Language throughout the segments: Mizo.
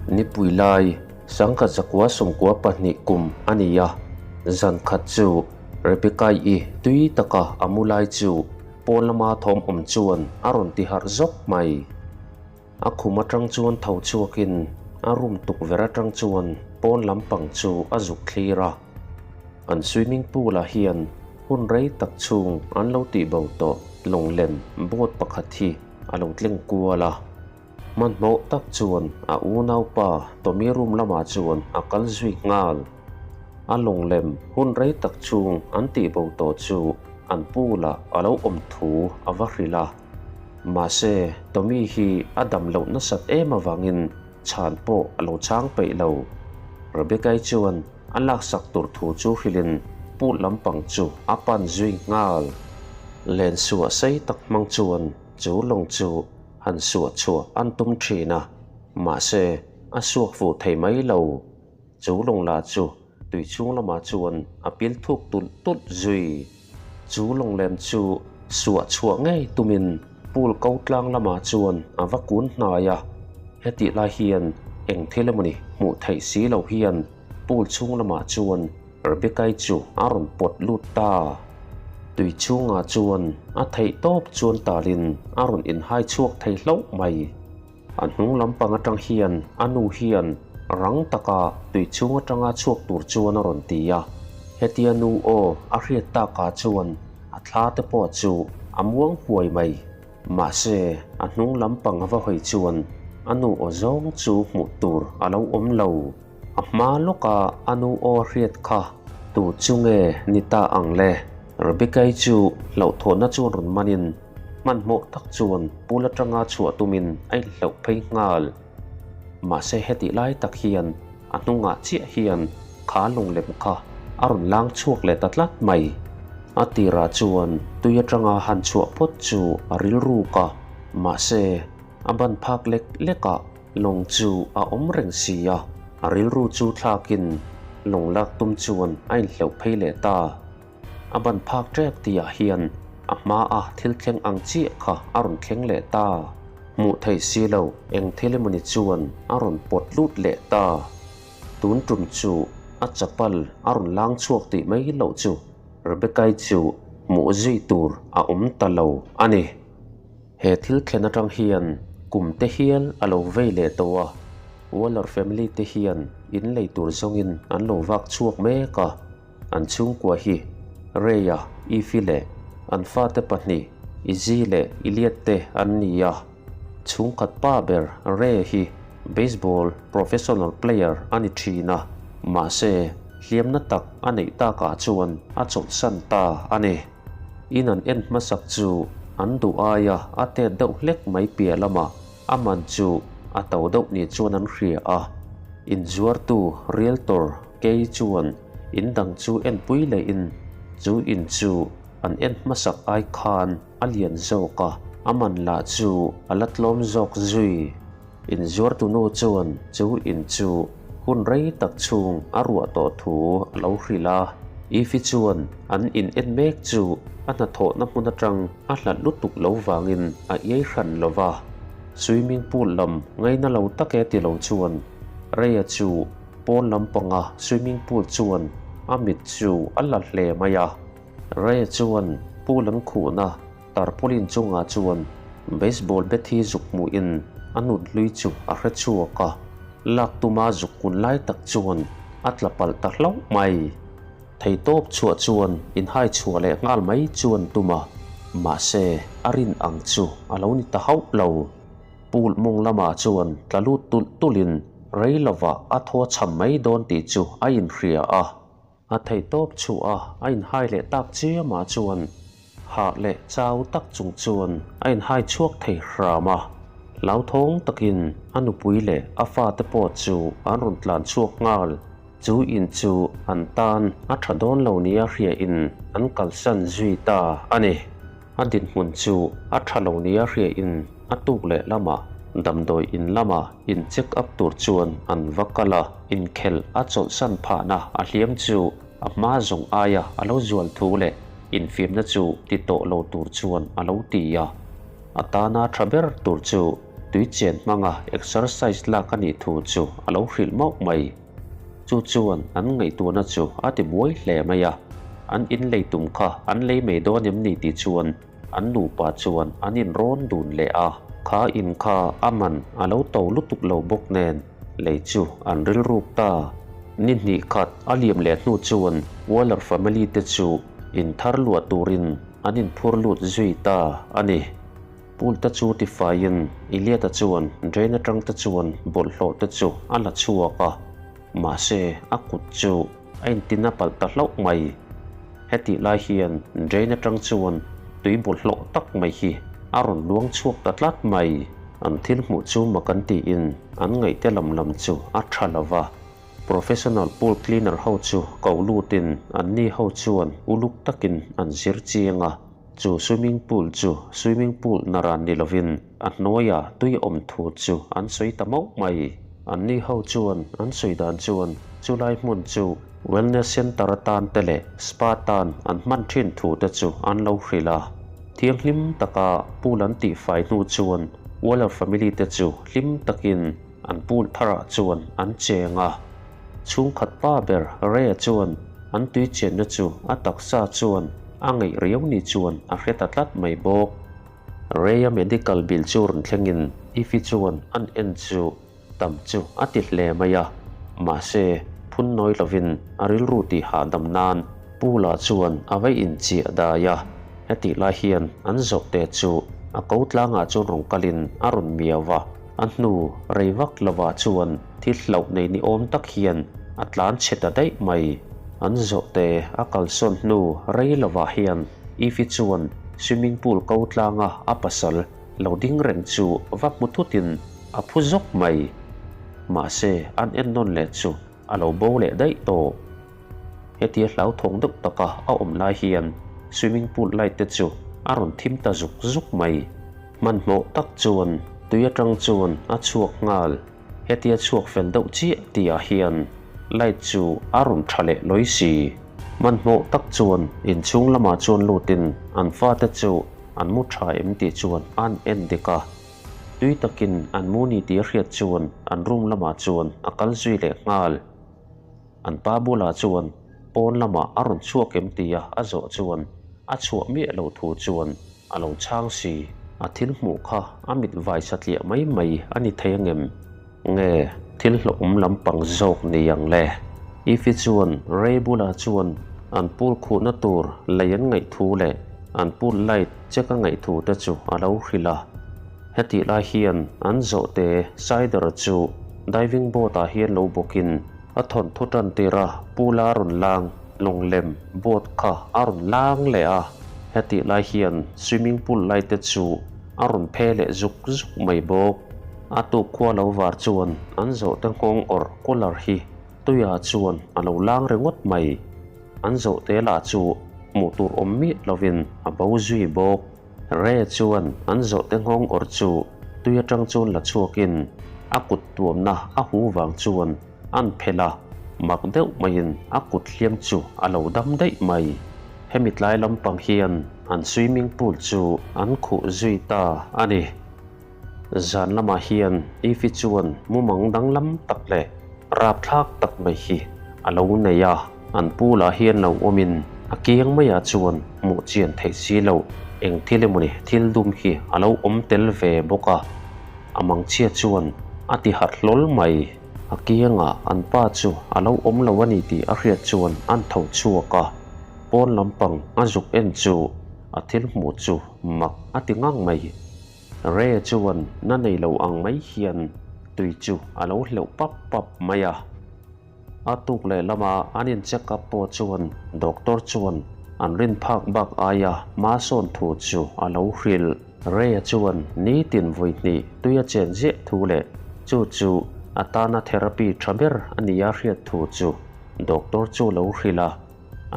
Nipui lai 1992 kum a ni a, zan khat chu Rebecca-i tui taka a mu lai chu pawn lama thawm awm chuan a rawn ti harh zawk mai. A khum atang chuan tho chhuakin a room tukverh atang chuan pawn lampang chu a zuk thlir a. An swimming pool ah hian hun rei tak chhung an lo tihbo tawh lawng lem boat pakhat hi a lo tleng kual a. Hmanhmawh tak chuan a unaupa Tommy room lamah chuan a kal zui nghal. A lawng lem hun rei tak chhung an tihbo tawh chu an pool ah a lo awm thu a va hrilh a. Mahse, Tommy hi a dam loh nasat em avangin chhan pawh a lo chang peih lo. Rebecca-i chuan a laksak tur thu chu hrilhin pool lampang chu a pan zui nghal. Len suah sei tak hmang chuan chu lawng chu han suah chhuah an tum thin a, mahse a suak fuh thei mai lo. Chu lawng lah chu tui chhung lamah chuan a pil thuk tulh tulh zui. Chu lawng lem chu suah chhuah ngei tumin pool ko tlang lamah chuan a va kun hnai a, hetih lai hian eng thil emawni hmuh theih si lo hian pool chhung lamah chuan Rebecca-i chu a rawn pawt lut ta. Tui chhungah chuan a theih tawp chuan talin a rawn inhai chhuak thei hlauh mai. A hnung lampang atang hian a nu hian rang taka tui chhung atanga chhuak tur chuan a rawn ti a. Hetia nu aw a hriat takah chuan a thla te pawh chu a muang huai mai. Mahse, a hnung lampang a va hawi chuan a nu aw zawng chu hmuh tur a lo awm lo. A hma lawka a nu aw hriat kha tu chu nge ni ta ang le? Rebecca-i chu hlauhthawhna chuan rawn manin hmanhmawh tak chuan pool atanga chhuah tumin a inhlauh phei nghal. Mahse hetih lai tak hian a hnungah chiah hian kha lunglem kha a rawn lang chhuak leh ta tlat mai. A tirah chuan tui atanga han chhuah phawt chu a rilruk a, mahse a ban phak lek lekah Lawng chu a awm reng si a, a rilru chu thlakin lawng lak tum chuan a inhleuh phei leh ta. A ban phak tep tihah hian a hmaa thil thleng ang chiah kha a rawn thleng leh ta. Hmuh theih si lo eng thil emawni chuan a rawn pawt lut leh ta. Tun tum chu a chapal a rawn lang chhuak tih mai loh chu Rebecca-i chu hmuh zui tur a awm ta lo a ni. He thil thlen atang hian kum te hial a lo vei leh tawh a, Waller family te hian in lei tur zawngin an lo vak chhuak mek a, an chhungkua hi Ray-a, Ify leh an fate pahnih Izzy leh Elliot te an ni a. Chhungkhat pa ber Ray hi baseball professional player a ni thin a, mahse hliamna tak a neih takah chuan a chawlhsan ta a ni. In an en hmasak chu an duh aia a tet deuh hlek mai piah lamah a man chu a to deuh ni chuan an hria a. Inzuartu, realtor, kei chuan in dang chu enpui lehin chu in chu an en hmasak ai khan a lian zawk a, a man lah chu a la tlawm zawk zui. Inzuartu nu chuan chu in chu hun rei tak chhung a ruah tawh thu a lo hrilh a. Ify chuan an in en mek chu a hnathawhna hmun atang a hlat lutuk lo vangin a iai hran lo va. Swimming pool lam ngaina lo tak e ti lo chuan Ray-a chu pawn lampanga swimming pool chuan a mit chu a la hle mai a. Ray-a chuan pool an khuhna Tarpaulin chungah chuan baseball bat hi zuk hmuhin a nut hlui chu a hre chhuak a, lak tuma zuk kun lai tak chuan a tla palh ta hlauh mai. Theitawp chhuah chuan inhai chhuah leh nghal mai chuan tum a, mahse a rin ang chu a lo ni ta hauh lo. Pool mawng lamah chuan tla lut tulh tulhin rei lovah a thaw cham mai dawn tih chu a inhria a. A theihtawp chhuah a, a inhai leh tak chiamah chuan hah leh chau tak chung chuan a inhai chhuak thei hram a. Hlauthawng takin a nupui leh a fate pawh chu an rawn tlan chhuak nghal. Chu in chu an tan a tha dawn lo nia hriain an kalsan zui ta a ni. A dinhmun chu a tha lo nia hriain a tuk leh lamah damdawi in lama in check up tur chuan an va kal a, inkhelh a chawlhsan phahna a hliam chu a hma zawng aia a lo zual thu leh infiamna chu ti tawh lo tur chuan a lo ti a. A tana tha ber tur chu. tui chen hmanga exercise lak a nih thu chu a lo hrilh mauh mai. Chu chuan an ngaihtuahna chu a ti buai hle mai a, an in lei tum kha an lei mai dawn em ni tih chuan an nupa chuan an inrawn dun leh a. Kha in kha a man a lo to lutuk lo bawk nen lei chu an rilruk ta. Ni hnih khat a liam leh hnu chuan Waller family te chu in thar luah turin an inphur lut zui ta a ni. Pool te chu tifaiin Elliot-a chuan drain atang te chuan bawlhhlawh te chu a la chhuak a, mahse a kut chu a intin a palh ta hlauh mai. Hetih lai hian drain atang chuan tui bawlhhlawh tak mai hi a rawn luang chhuak ta tlat mai. An thil hmuh chu mak an tiin an ngaihte lam lam chu a tha lo va. Professional pool cleaner ho chu ko lutin anni ho chuan uluk takin an zir chiang a. Chu swimming pool chu swimming pool naran ni lovin a hnuaia tui awm thu chu an sawi ta mauh mai. Anni ho chuan an sawi dan chuan chulai hmun chu wellness centre atan te leh spa tan an hman thin thu te chu an lo hrilh a. Thianghlim taka pool an tihfai hnu chuan Waller family te chu hlim takin an pool tharah chuan an cheng a. Chhungkhat pa ber Ray-a chuan an tui chenna chu a taksa chuan a ngaih riau ni chuan a hre ta tlat mai bawk. Ray-a medical bill chu rawn thlengin Ify chuan an en chu tam chu a ti hle mai a, mahse phun nawi lovin a rilru tih hahdam nan Pool-ah chuan a va inchiah dai a, hetih lai hian an zawhte chu a ko tlangah chuan rawn kalin a rawn miau a. A hnu rei vak lovah chuan thil hlauh nei ni awm tak hian a tlan chhe ta daih mai. An zawhte a kalsawn hnu rei lovah hian Ivy chuan swimming pool ko tlanga a pasal lo ding reng chu va hmu thutin a phu zawk mai. Mahse an ennawn leh chu a lo bo leh daih tawh. Hetia hlauthawng deuh taka a awm lai hian swimming pool light te chu a rawn thim ta zuk zuk mai. Hmanhmawh tak chuan tui atang chuan a chhuak nghal. Hetia chhuak fel deuh chiah tihah hian light chu a rawn tha leh lawi si. Hmanhmawh tak chuan inchhung lamah chuan lutin an fate chu an mu tha em tih chuan an en dik a. Tui takin an mu ni tih a hriat chuan an room lamah chuan a kal zui leh nghal. An pa bulah chuan pawn lamah a rawn chhuak em tia a zawh chuan a chhuah miah lo thu chuan a lo chhang si. A thil hmuh kha a mit vai satliah mai mai a ni thei angem? Nge thil hlauhawm lampang zawk ni ang le? Ify chuan Ray bulah chuan an pool khuhna tur lei an ngaih thu leh an pool light check a ngaih thu te chu a lo hrilh a. Hetih lai hian an zawhte Cider chu diving board ah hian lo bawkin a thawnthu tan tir a, pool a rawn lang lawng lem boat kha a rawn lang leh a, hetih lai hian swimming pool lai te chu a rawn phe leh zuk zuk mai bawk. A tuk khua lo var chuan an zawhte nghawng awrh cooler hi tuiah chuan a lo lang ringawt mai. An zawhte lah chu hmuh tur awm miah lovin a bo zui bawk. Ray chuan an zawhte nghawng awrh chu tui atang chuan la chhuakin a kut tuamna a hu vang chuan an phelh a, mak deuh maiin a kut hliam chu a lo dam daih mai. Hemi tlai lampang hian an swimming pool chu an khuh zui ta a ni. Zan lamah hian Ify chuan mumang danglam tak leh rapthlak tak mai hi a lo nei a, an pool ah hian lo awmin a kiang maiah chuan hmuh chian theih si loh eng thil emawni thil dum hi a lo awm tel ve bawk a, a mangchhia chuan a ti harh hlawl mai. A kiangah an pa chu a lo awm lo a ni tih a hriat chuan an tho chhuak a, pawn lampang a zuk en chu a thil hmuh chu mak a ti ngang mai. Ray chuan na nei lo ang mai hian tui chu a lo hleuh pap pap mai a. A tuk leh lama an in check up pawh chuan doctor chuan an rin phak bak aia hma sawn thu chu a lo hrilh. Ray chuan nitin vawi hnih tui a chen ziah thu leh chu chu a tana therapy tha ber a nia hriat thu chu doctor chu lo hrilh a.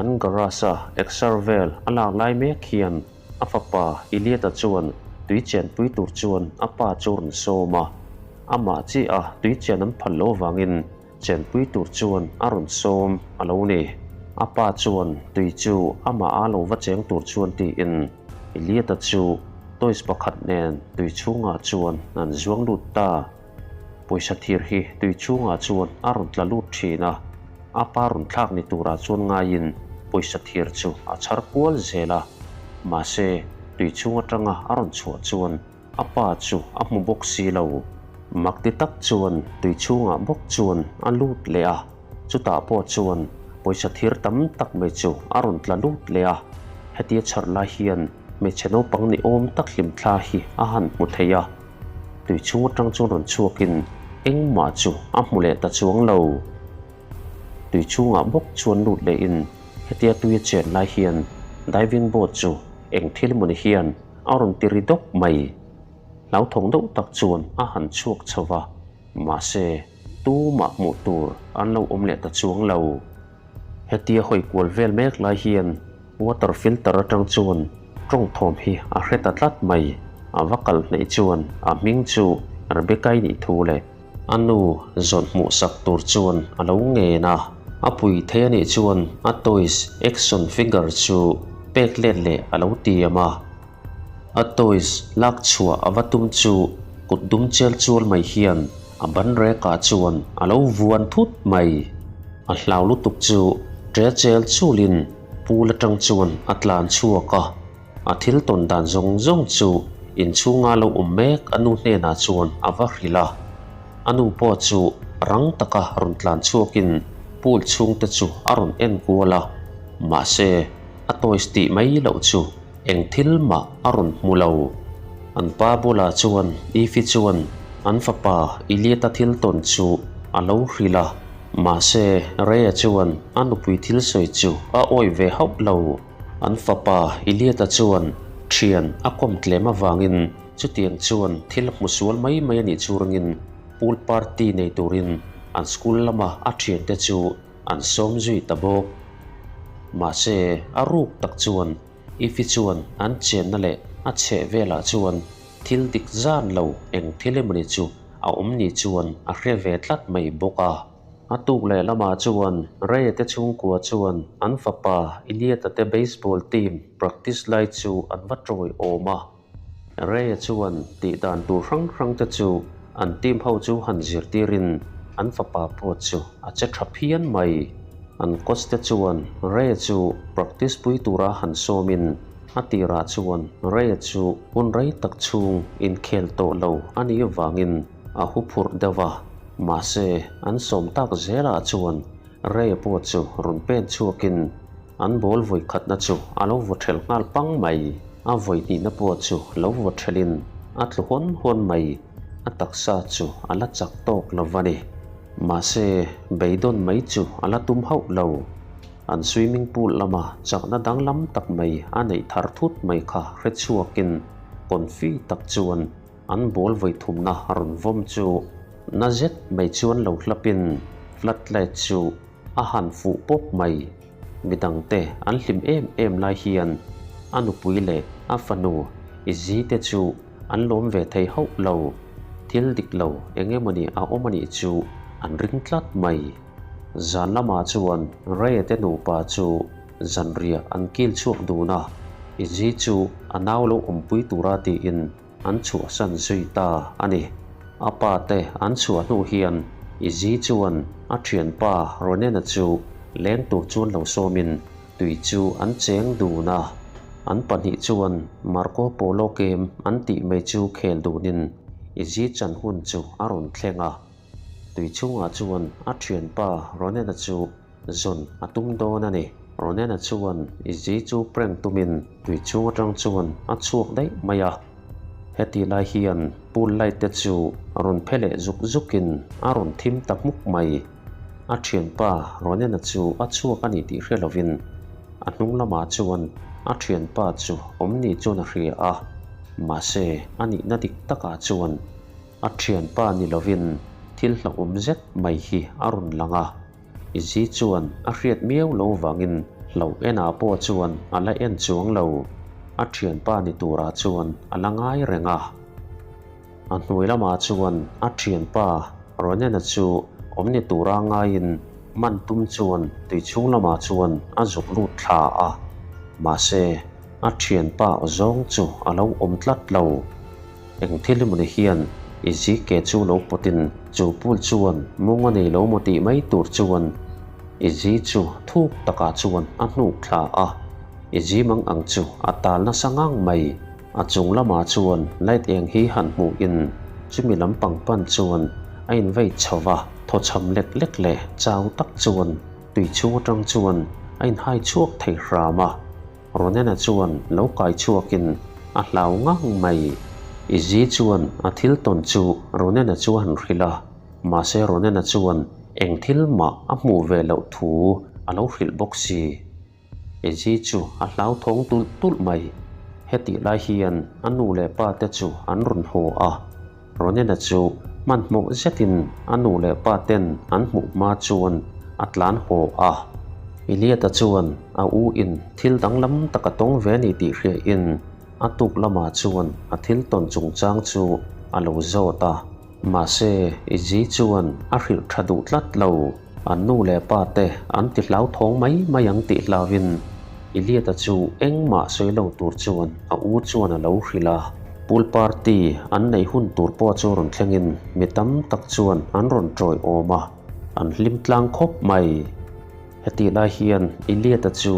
An garage a exer vel a lak lai mek hian A fapa Iliata chuan tui chenpui tur chuan a pa chu rawn sawm a, amah chiah a tui chen an phal loh avangin chenpui tur chuan a rawn sawm a lo ni. A pa chuan tui chu amah a lo va cheng tur chuan tiin Iliata chu toys pakhat nen tui chhungah chuan an zuang lut ta. Pawisa thir hi tui chhungah chuan a rawn tla lut thin a, a pa rawn thlak ni turah chuan ngaiin pawisa thir chu a chhar kual zel a. Mahse, tui chhung atanga a rawn chhuah chuan a pa chu a hmu bawk si lo. Mak ti tak chuan tui chhungah bawk chuan a lut leh a, chutah pawh chuan pawisa thir tam tak mai chu a rawn tla lut leh a. Hetia chhar lai hian hmeichhe naupang ni awm tak hlimthla hi a han hmu thei a. Tui chhung atang chuan rawn chhuakin engmah chu a hmu leh ta chuang lo. Tui chhungah bawk chuan lut lehin hetia tui a chen lai hian diving board chu eng thil mawni hian a rawn ti ri dawp mai. Hlauthawng deuh tak chuan a han chhuak chho va, mahse tumah hmuh tur an lo awm leh ta chuang lo. Hetia hawi kual vel mek lai hian water filter atang chuan tawng thawm hi a hre ta tlat mai. A va kal hnaih chuan a hming chu Rebecca-i nih thu leh a nu zawn hmuh sak tur chuan a lo ngen a. A pui thei a nih chuan a toys action figure chu pek let leh a lo tiam a. A toys lak chhuah a va tum chu kut dum chel chual mai hian a ban rekah chuan a lo vuan thut mai. A hlau lutuk chu ṭe chel chulin pool aṭang chuan a tlan chhuak a. A thil tawn dan zawng zawng chu inchhunga lo awm mek a nu hnenah chuan a va hrilh a. A nu pawh chu rang taka rawn tlan chhuakin pool chhungte chu a rawn en kual a. Mahse, a toys tih mai loh chu Eng thil mah a rawn hmu lo. An pa bulah chuan Ify chuan an fapa Ilieta thil tawn chu a lo hrilh a, mahse Ray-a chuan a nupui thil sawi chu a awih ve hauh lo. An fapa Ilieta chuan thian a kawm tlem avangin chutiang chuan thil hmu sual mai mai a nih chu ringin pool party nei turin an school lama a thiante chu an sawm zui ta bawk. Mahse a ruk tak chuan Ify chuan an chenna leh a chheh velah chuan thil dik zan lo eng thil emawni chu a awm ni chuan a hre ve tlat mai bawk a. A tuk leh lamah chuan Ray te chhungkua chuan an fapa Ilieta te baseball team practice lai chu an va tawi awm a. Ray chuan tih dan tur hrang hrang te chu an team ho chu han zirtirin an fapa pawh chu a che tha phian mai. An coach te chuan Ray chu practice pui tura han sawmin a tirah chuan Ray chu hun rei tak chhung inkhel tawh lo a nih vangin a huphurh deuh a, mahse an sawm tak zelah chuan Ray pawh chu rawn pen chhuakin an ball vawi khatna chu a lo vaw ṭhelh nghal pang mai. A vawi hnihna pawh chu lo vaw ṭhelhin a tlu hawn hawn mai. A taksa chu a la chak tawk lo va ni. Mahse, beidawn mai chu a la tum hauh lo. An swimming pool lama chakna danglam tak mai a neih thar thut mai kha hre chhuakin confi tak chuan An ball vawi thumna rawn vawm chu na zet mai chuan lo hlapin floodlight chu a han fuh pawp mai. Midangte an hlim em em lai hian a nupui leh a fanu Izzy te chu an lawm ve thei hauh lo. Thil dik lo eng emawni a awm anih chu an ring tlat mai. Zan lamah chuan Ray te nupa chu zanriah an kil chhuak dun a, Izzy chu a nau lo awmpui tura tiin an chhuahsan zui ta a ni. A pa te an chhuah hnu hian Izzy chuan a thianpa Ronena chu leng tur chuan lo sawmin tui chu an cheng dun a. An pahnih chuan Marco Polo game an tih mai chu khel dunin Izzy chan hun chu a rawn thleng a. Tui chhungah chuan a thianpa Ronena chu Zawn a tum dawn a ni. Ronena chuan Izzy chu prank tumin tui chhung atang chuan a chhuak daih mai a. Heti lai hian pool light te chu rawn phe leh zuk zukin a rawn thim ta hmuk mai. A thianpa Ronena chu a chhuak a ni tih hre lovin a hnung lamah chuan a thianpa chu awm ni chuan a hria a. Mahse a nihna dik takah chuan a thianpa ni lovin thil hlauhawm zet mai hi a rawn lang a. Izzy chuan a hriat miau lo vangin hlauh enah pawh chuan a la en chuang lo. A thianpa ni turah chuan a la ngai reng a. A hnuai lamah chuan a thianpa Ronena chu awm ni tura ngaiin man tum chuan tui chhung lamah chuan a zuk lut thla a. Mahse. a thianpa zawng chu a lo awm tlat lo. Eng thil emaw ni hian Izzy ke chu lo pawtin chu pool chuan mawng a nei lo maw tih mai tur chuan Izzy chu thuk takah chuan a hnuk thla a. Izzy mang ang chu a tal nasa ngang mai. A chung lamah chuan light eng hi han hmuhin chumi lampang pan chuan a invei chho va, thawchham lek lek leh chau tak chuan tui chhung atang chuan a inhai chhuak thei hram a. Ronena chuan lo kai chhuakin a hlau ngang mai. Izzy chuan a thil tawn chu Ronena chu a han hrilh a, mahse Ronena chuan eng thil mah a hmuh ve loh thu a lo hrilh bawk si. Izzy chu a hlauthawng tulh tulh mai. Hetih lai hian a nu leh pa te chu an rawn haw a, Ronena chu hmanhmawh zetin a nu leh pa ten an hmuh hma chuan a tlan haw a. Iliata chuan a u in thil danglam tak a tawng ve a ni tih hriain a tuk lamah chuan a thil tawn chungchang chu a lo zawt a. Mahse, Izzy chuan a hrilh tha duh tlat lo. An nu leh pa te an ti hlauthawng mai mai ang tih hlauin Iliata chu engmah sawi lo tur chuan a u chuan a lo hrilh a. Pool party an neih hun tur pawh chu rawn thlengin mi tam tak chuan an rawn ṭawiawm a, an hlim tlang khawp mai. Hetih lai hian Iliata chu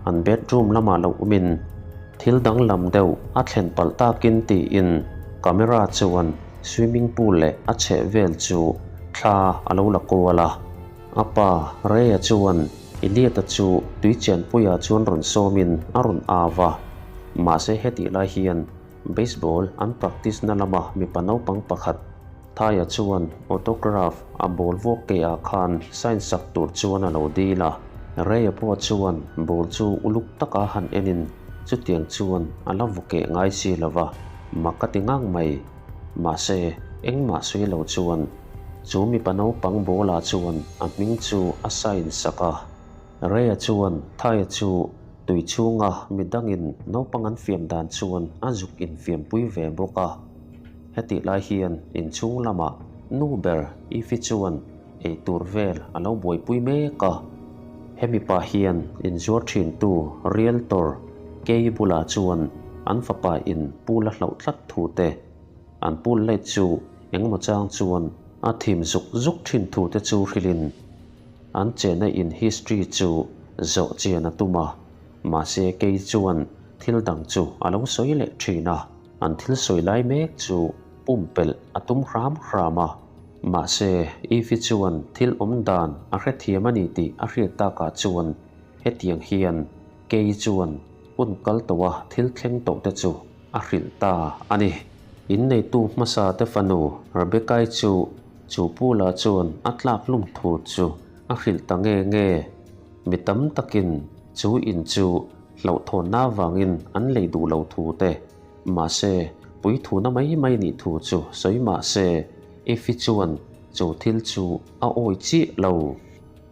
an bedroom lamah lo awmin thil danglam deuh a thlen palh takin tiin camera chuan swimming pool leh a chheh vel chu thla a lo la kual a. A pa Ray-a chuan Iliata chu tui chianpuiah chuan rawn sawmin a rawn au va, mahse hetih lai hian baseball an practice na lama mipa naupang pakhat Thaya chuan autograph a ball vuak ke ah khan sign sak tur chuan a lo dil a, Ray-a pawh chuan ball chu uluk taka han enin chutiang chuan a la vu keh ngai si lo va, mak a ti ngang mai. Mahse, engmah sawi lo chuan chu mipa naupang ball ah chuan a hming chu a sign sak a. Ray-a chuan Thaya chu tui chhunga midangin naupang an fiam dan chuan a zuk infiampui ve bawk a. Hetih lai hian inchhung lamah nu ber Ify chuan ei tur vel a lo buaipui mek a. Hemi pah hian inzuar thintu realtor Kei bulah chuan an fapa in pool a hlauh tlat thu te, an pool light chu engemaw chang chuan a thim zuk zuk thin thu te chu hrilhin an chenna in history chu zawh chian a tum a. Mahse Kei chuan thil dang chu a lo sawi leh thin a. An thil sawi lai mek chu pumpelh a tum hram hram a, mahse Evie chuan thil awm dan a hrethiam a ni tih a hriat takah chuan hetiang hian Kei chuan hun kal tawha thil thleng tawh te chu a hrilh ta a ni. Inneitu hmasa te fanu Rebecca-i chu chu Pula chuan a tlak hlum thu chu a hrilh ta nge nge. Mi tam takin chu in chu hlauhthawnna avangin an lei duh lo thu te, mahse puithuna mai mai nih thu chu sawi mah se, Effie chuan chu thil chu a awi chiah lo.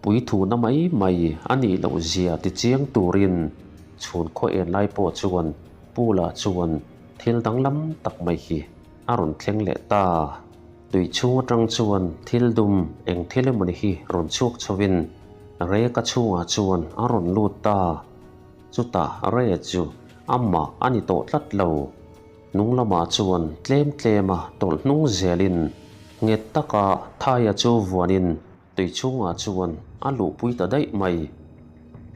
Puithuna mai mai a nih loh zia ti chiang turin chhun khaw en lai pawh chuan Pula chuan thil danglam tak mai hi a rawn thleng leh ta. Tui chhung atang chuan thil dum eng thil emawni hi rawn chhuak chhovin Reka chhungah chuan a rawn lut ta. Chutah Re chu amah a ni tawh tlat lo. Hnung lamah chuan tlem tlema tawlh hnung zelin nghet taka Thaia chu vuanin tui chhungah chuan a luhpui ta daih mai.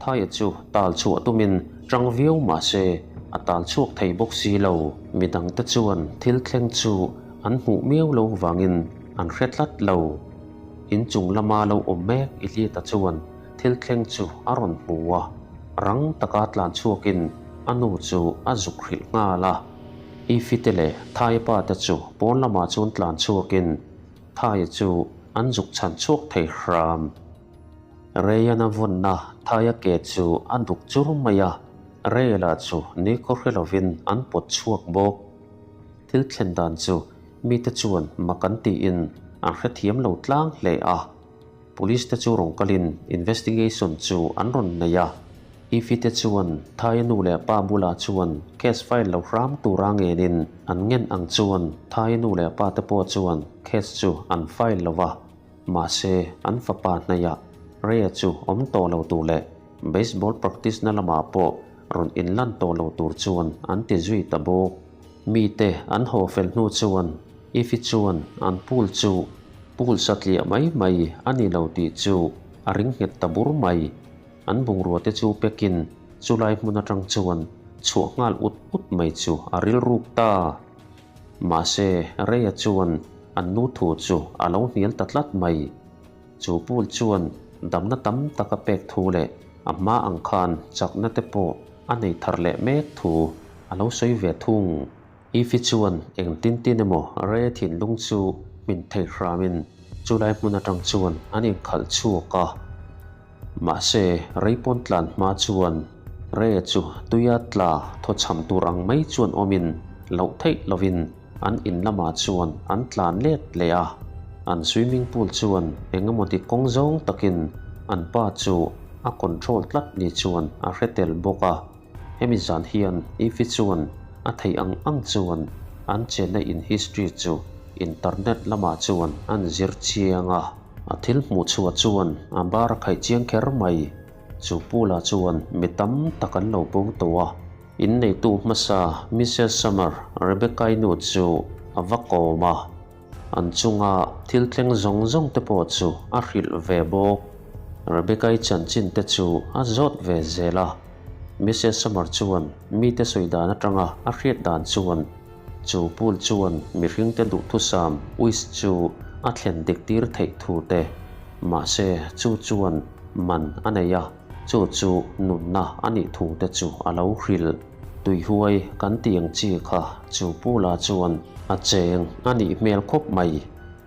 Thaia chu tal chhuah tumin tang viau mah se a tal chhuak thei bawk si lo. Midangte chuan thil thleng chu an hmuh miau lo vangin an hre tlat lo. Inchung lama lo awm mek Ilieta chuan thil thleng chu a rawn hmu a, rang taka tlan chhuakin a nu chu a zuk hrilh nghal a. Ifite leh Thaia pa te chu pawn lamah chuan tlan chhuakin Thaia chu an zuk chhan chhuak thei hram. Reiana vawnna Thaia ke chu a duk chur mai a, Reila chu ni khaw hre lovin an pawt chhuak bawk. Thil thlen dan chu mite chuan mak an tiin an hrethiam lo tlang hle a. Police te chu rawn kalin investigation chu an rawn nei a, Ify te chuan Thaia nu leh pa bulah chuan case file lo hram tura ngenin an ngen ang chuan Thaia nu leh pa te pawh chuan case chu an file lo va, mahse an fapa hnaihah Rhea chu awm tawh lo tur leh baseball practice na lamah pawh. rawn inlan tawh lo tur chuan an ti zui ta bawk. Mite an haw fel hnu chuan Ify chuan an pool chu pool satliah mai mai a ni lo tih chu a ring nghet ta bur mai. An bungrua te chu pekin chulai hmun atang chuan chhuah nghal ut ut mai chu a rilruk ta. Mahse Ray-a chuan an nu thu chu a lo hnial ta tlat mai. Chu pool chuan damna tam tak a pek thu leh a hma ang khan chakna te pawh a nei thar leh mek thu a lo sawi ve thung. Ify chuan eng tin tin emaw Ray-a thinlung chu hmin thei hramin chulai hmun atang chuan an inkhalh chhuak a. Mahse Ray pawn tlan hma chuan Ray-a chu tuia tla thawchham tur ang mai chuan awmin loh theih lovin An in lamah chuan an tlan let leh a, an swimming pool chuan eng emaw ti kawng zawng takin an pa chu a control tlat ni chuan a hre tel bawk a. Hemi zan hian Ify chuan a theih ang ang chuan an chenna in history chu internet lamah chuan an zir chiang a. A thil hmuh chhuah chuan a bar a khaih chiang kher mai. Chu pool ah chuan mi tam tak an lo bo tawh a. Inneitu hmasa Mister Summer, Rebecca-i nu chu a va kawm a, an chunga thil thleng zawng zawng te pawh chu a hrilh ve bawk. Rebecca-i chanchin te chu a zawt ve zel a, Mister Summer chuan mite sawi dan atanga a hriat dan chuan chu pool chuan mihringte duhthusam wish chu a thlen dik tir theih thu te, mahse chu chuan man a nei a. Chu chu nunna a nih thu te chu a lo hrilh. Tuihuai kan tih ang chi kha chu Pula chuan a cheng a nih hmel khawp mai.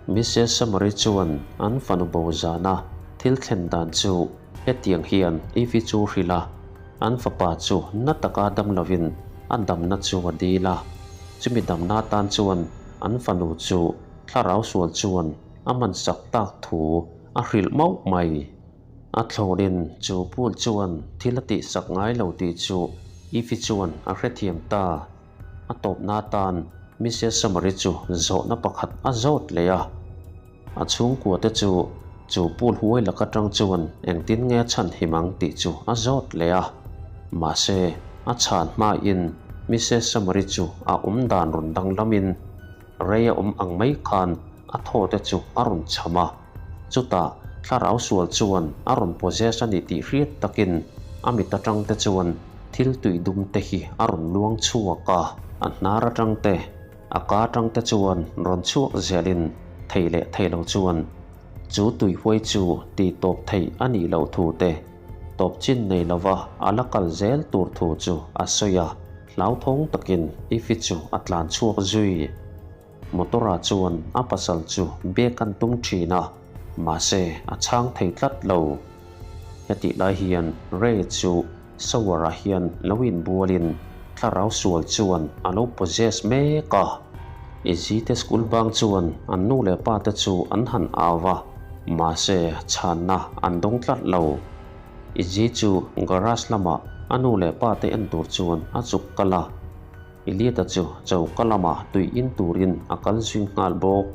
Mrs Summary chuan an fanu bo zana thil thlen dan chu hetiang hian Ivy chu hrilh a, an fapa chu na taka dam lovin a damna chu a dil a. Chumi damna atan chuan an fanu chu thlarau sual chuan a mansak tak thu a hrilh mauh mai. A thlawnin chu pool chuan thil a tihsak ngai lo tih chu Ify chuan a hrethiam ta. A tawpna atan Mrs Summary chu zawhna pakhat a zawt leh a. A chhungkua te chu chu pool huai lak atang chuan engtin nge a chhan him ang tih chu a zawt leh a. Mahse, a chhan hmain Mrs Summary chu a awmdan rawn danglamin rei a awm ang mai khan a thaw te chu a rawn cham a. Chutah thlarau sual chuan a rawn possess a ni tih hriat takin a mit atang te chuan thil tui dum te hi a rawn luang chhuak a, a hnar atang te, a ka atang te chuan rawn chhuak zelin thei leh thei lo chuan chu tui huai chu ti tawp theih a nih loh thu te, tawp chin nei lova a la kal zel tur thu chu a sawi a, hlauthawng takin Ify chu a tlan chhuak zui. Motor ah chuan a pasal chu biak an tum thin a, mahse a chhang thei tlat lo. Hetih lai hian Ray chu shower ah hian lo inbualin thlarau sual chuan a lo possess mek a. Izzy te school bang chuan an nu leh pa te chu an han au va, mahse chhanna an dawng tlat lo. Izzy chu garage lamah a nu leh pa te en tur chuan a chuk kal a. Elieta chu choka lamah tui in turin a kal zui nghal bawk.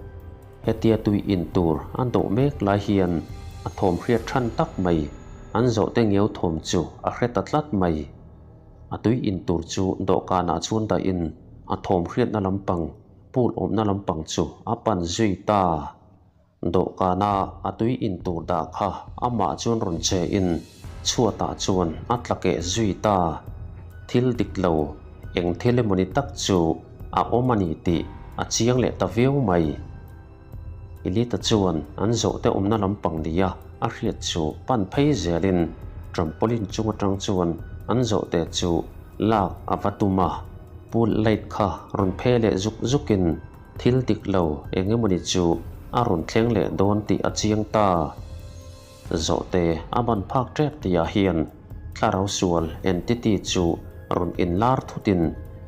Hetia tui in tur a dawh mek lai hian a thawm hriat than tak mai, an zawhte ngeu thawm chu a hre ta tlat mai. A tui in tur chu dawhkanah chuan dahin a thawm hriatna lampang, pool awmna lampang chu a pan zui ta. Dawhkana a tui in tur dah kha amah chuan rawn che in chhuatah chuan a tla keh zui ta. Thil dik lo, eng thil emawni tak chu a awm a ni tih a chiang leh ta viau mai. Elita chuan an zawhte awmna lampang nia a hriat chu pan phei zelin trampoline chung atang chuan an zawhte chu lak a va tum a. Pool light kha rawn phe leh zuk zukin Thil dik lo eng emawni chu a rawn thleng leh dawn tih a chiang ta. Zawhte a ban phak tep tihah hian thlarau sual entity chu rawn inlar thutin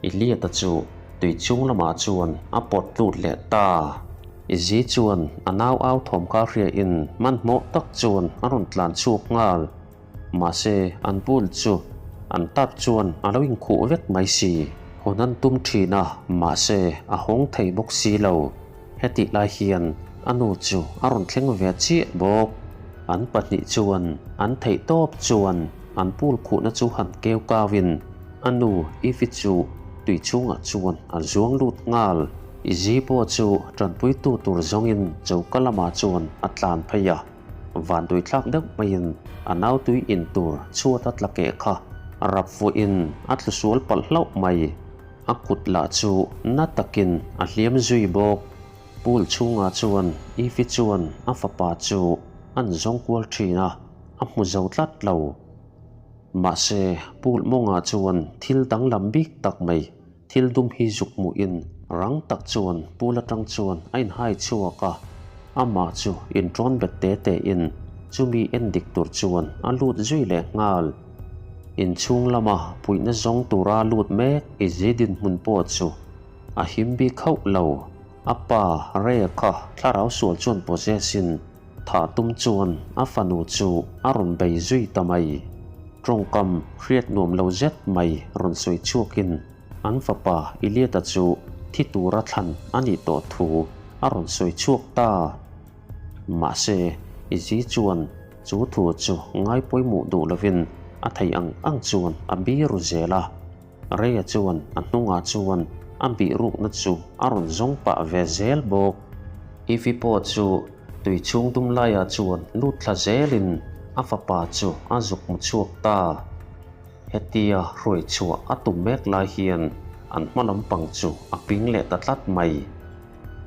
Iliad-a chu tui chung lamah chuan a pawt lut leh ta. Izzy chuan a nau au thawm kha hriain hmanhmawh tak chuan a rawn tlan chhuak nghal. Mahse, an pool chu an tap chuan a lo inkhuh vek mai si. Hawn an tum thin a, mahse a hawng thei bawk si lo. Hetih lai hian a nu chu a rawn thleng ve chiah bawk. An pahnih chuan an theih tawp chuan an pool khuhna chu han keu kauin. A nu Ivy chu tui chhungah chuan a zuang lut nghal. Izzy pawh chu tanpuitu tur zawngin choka lamah chuan a tlan phei a. Vanduai thlak deuh maiin a nau tui in tur chhuat a tla keh kha rap fuhin a tlu sual palh hlauh mai. A kut lah chu na takin a hliam zui bawk. Pool chhungah chuan Ivy chuan a fapa chu an zawng kual thin a, a hmu zo tlat lo. Mahse, pool mawngah chuan thil danglam bik tak mai, thil dum hi zuk hmuhin rang tak chuan pool atang chuan a inhai chhuak a, amah chu inṭawn bet te tein chumi en dik tur chuan a lut zui leh nghal. Inchhung lama puihna zawng tura lut mek Izzy dinhmun pawh chu A him bik hauh lo. A pa Ray kha thlarau sual chuan possess-in thah tum chuan a fanu chu a rawn bei zui ta mai. Tawngkam hriat nuam lo zet mai rawn sawi chhuakin an fapa Iliata chu thi tura thlan a nih tawh thu a rawn sawi chhuak ta. Mahse, Izzy chuan chu thu chu ngai pawimawh duh lovin a theih ang ang chuan a biru zel a. Ray-a chuan a hnungah chuan a bih rukna chu a rawn zawng pah ve zel bawk. Ivy pawh chu tui chhung dum laiah chuan lut thla zelin a fapa chu a zuk hmu chhuak ta. Hetia hruai chhuah a tum mek lai hian an hma lampang chu a ping leh ta tlat mai.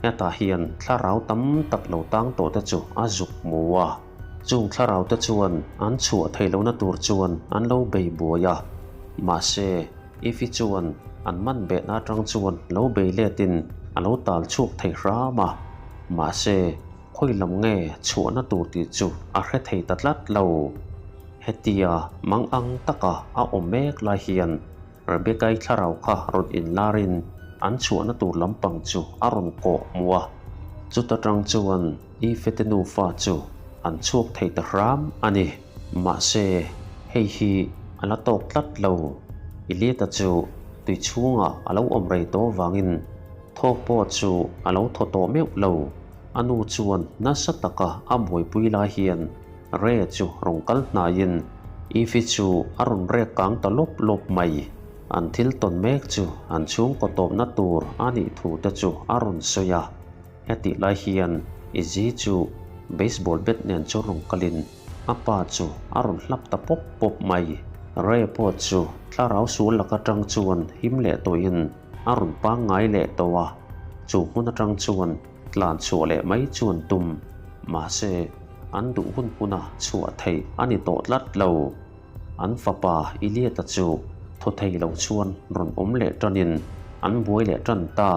Hetah hian thlarau tam tak lo tang tawh te chu a zuk hmu a. Chung thlarau te chuan an chhuah theih lohna tur chuan an lo bei buai a. Mahse, Ify chuan an man behna atang chuan lo bei letin a lo tal chhuak thei hram a. Mahse, khawi lam nge chhuahna tur tih chu a hre thei ta tlat lo. Hetia mang ang taka a awm mek lai hian Rebecca-i thlarau kha rawn inlarin an chhuahna tur lampang chu a rawn kawh hmu a. Chuta tang chuan Ife-te nufa chu an chhuak thei ta hram a ni. Mahse, hei hi a la tawk tlat lo. Ilieta chu tui chhungah a lo awm rei tawh vangin thawk pawh chu a lo thaw tawh meuh lo. A nu chuan nasa taka a buaipui lai hian Re chu rawn kal hnaiin Ivy chu a rawn rek kang ta lawp lawp mai. An thil tawn mek chu an chhungkaw tawpna tur a nih thu te chu a rawn sawi a. Hetih lai hian Izzy chu baseball bat nen chu rawn kalin a pa chu a rawn hlap ta pawp pawp mai. Re pawh chu thlarau sual lak atang chuan him leh tawhin a rawn pangngai leh tawh a. Chu hmun atang chuan Tlan chhuah leh mai chuan tum. Mahse, an duh hun huna chhuah theih a ni tawh tlat lo. An fapa Ilieta chu thaw thei lo chuan rawn awm leh tanin an buai leh tan ta.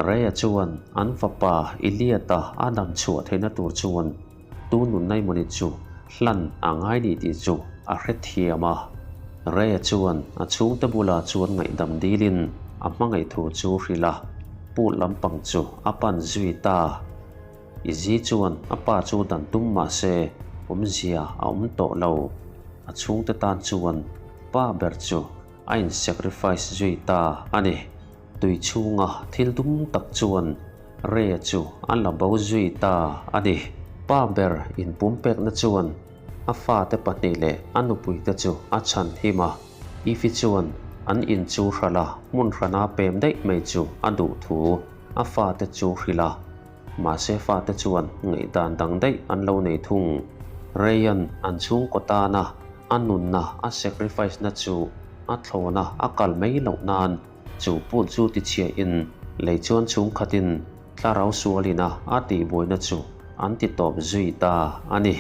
Ray-a chuan an fapa Ilieta a dam chhuah theihna tur chuan tu nunna emawni chu hlan a ngai ni tih chu a hrethiam a. Ray-a chuan a chhungte bulah chuan ngaihdam dilin a hmangaih thu chu hrilh a, pool lampang chu a pan zui ta. Izzy chuan a pa chu dan tum mah se awmzia a awm tawh lo. A chhungte tan chuan pa ber chu a in sacrifice zui ta a ni. Tui chhunga thil dum tak chuan Ray-a chu a la bo zui ta a ni. Pa ber inpumpekna chuan a fate pahnih leh a nupuite chu a chhan him a. Ify chuan an in chu hralh a, hmun hrana pem daih mai chu a duh thu a fate chu hrilh a. Mahse fate chuan ngaihdan dang daih an lo nei thung. Ray-a'n an chhungkaw tana a nunna a sacrifice na chu a thlawna a kal mai loh nan Chu put chu tichhia in lei chuan chhung khat in thlarau sual in a a tih buaina chu an ti tawp zui ta a ni.